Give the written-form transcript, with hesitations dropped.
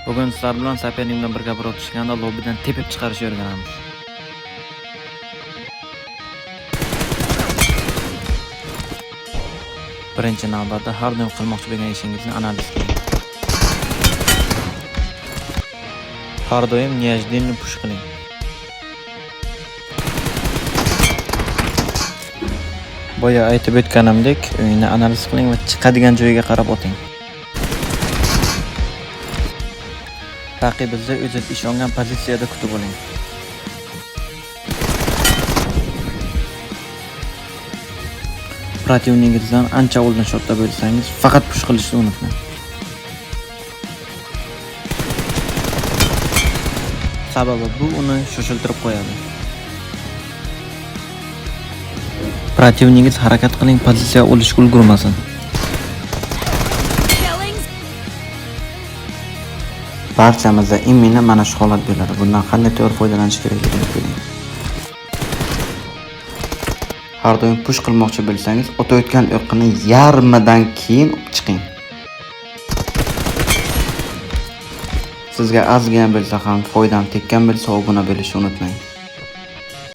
Bugun sizlar bilan соперник bilan birga birov tushganda lobbidan tepib chiqarishni o'rganamiz. Birinchi navbatda har doim qilmoqchi bo'lgan ishingizni analiz qiling. Har doim неожиданно push qiling. Boya aytib o'tganimdek, o'yinni analiz qiling va chiqadigan joyiga qarab oting. Raqibingizni o'ziz ishongan pozitsiyada kutib oling. Противник ingizdan ancha oldin shotda bo'lsangiz, faqat push qilishni unutmang. Sababi bu uni shoshiltirib qo'yadi. Противник ingiz harakat qiling, pozitsiya olishga ulgurmasin. Killing Barchamizda именно mana shu holat bo'ladi. Bundan qanday to'g'ri foydalanish kerakligini ko'ring. Har doim push qilmoqchi bo'lsangiz, otayotgan o'qini yarmidan keyin chiqing. Sizga ozgina bo'lsa ham foydam tekkan bo'lsa, obuna bo'lishni unutmang.